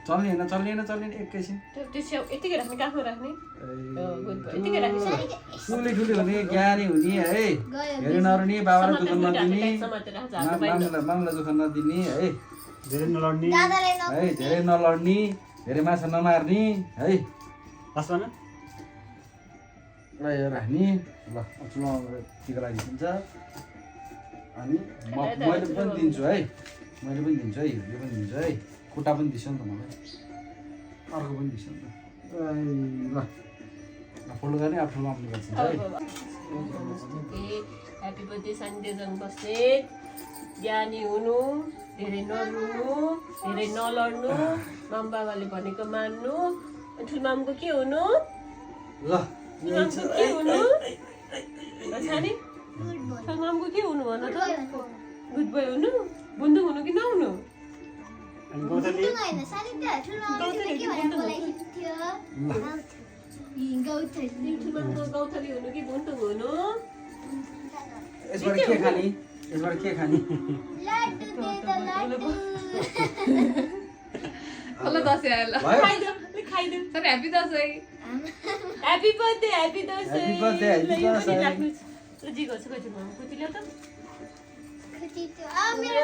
चल्ने एकैछिन यतिकै राख्ने काखमा राख्ने ठुली हुने ज्ञानी हुने है हेरे नरुने बाबालाई दुःख नदिने मामलाई दुःख नदिने है धेरै नलड्ने है धेरै नलड्ने धेरै माछा नमार्ने है लास्टमा ल यो राख्ने ल ठुलो टिका लगाइदिन्छ अनि मैले पनि दिन्छु है यो पनि दिन्छु है खुट्टा पनि दिन्छु नि त मलाई अर्को पनि दिन्छु नि त ल फोल्ड गर्ने अब ठुलो आम्ले गर्छ है ह्यापी बर्थडे सानिदेजन बस्नेत ज्ञानी हुनु धेरै नरुनु धेरै नलड्नु माम बाबाले भनेको मान्नु ठुलमामको के हुनु ल ठुलमामको के हुनु सानी ठुलमामको के हुनु भन त गुड बोय हुनु बुन्दुक हुनु कि नहुनु गौतली ठुलमामको गौथली हुनु कि बुन्दुक हुनु यसबाट के खाने Hello, दसैँ आयो ल खाइदेऊ sir happy Dashain happy birthday happy Dashain Happy birthday, happy Dashain. जी गर्छु कुटी ल्याउ त मेरो